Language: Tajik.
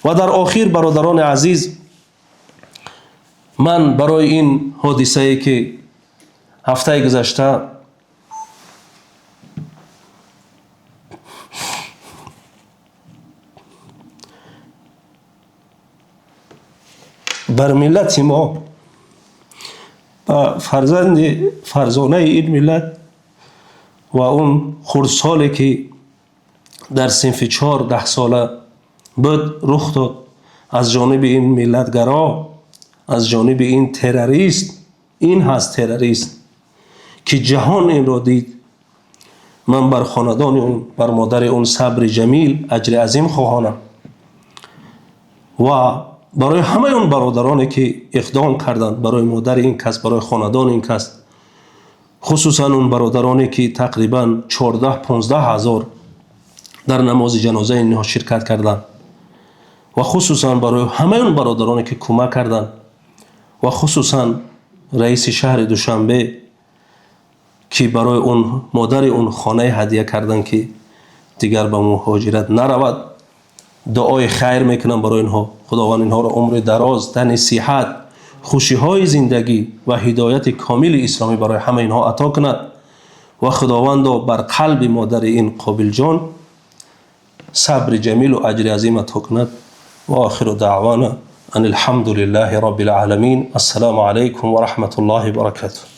Ва дар охир, бародарони азиз, ман барои ин ҳодисае, ки ҳафтаи гузашта бар миллати мо ба фарзанди фарзонаи ин миллат ва он хурдсоле, ки дар синфи 4, 10-сола буд, рух дод, аз ҷониби ин миллатгаро, аз ҷониби ин террорист, ин ҳаст террорист, ки ҷаҳон инро дид, ман бар хонадони он, бар модари он сабри ҷамил, аҷри азим хоҳонам ва барои ҳамаи он бародароне, ки иқдом карданд барои модари ин кас, барои хонадони ин кас, хусусан он бародароне, ки тақрибан 14-15 ҳазор дар намози ҷанозаи инҳо ширкат карданд, ва хусусан барои ҳамаи он бародароне, ки кӯмак карданд, ва хусусан раиси шаҳри Душанбе, ки барои он модари он хонаи ҳадя карданд, ки дигар ба муҳоҷират наравад. Дуои хайр мекунам барои инҳо. Худованд инҳоро умри дароз, тани сиҳат, хушиҳои зиндагӣ ва ҳидояти комили исломӣ барои ҳама инҳо ато кунад ва Худовандо бар қалби модари ин Қобилҷон сабри ҷамилу аҷри азим ато кунад. Ва охиру даъвана ан алҳамду лиллаҳи роббил оламин. Ассалому алайкум ва раҳматуллоҳи ва баракатуҳ.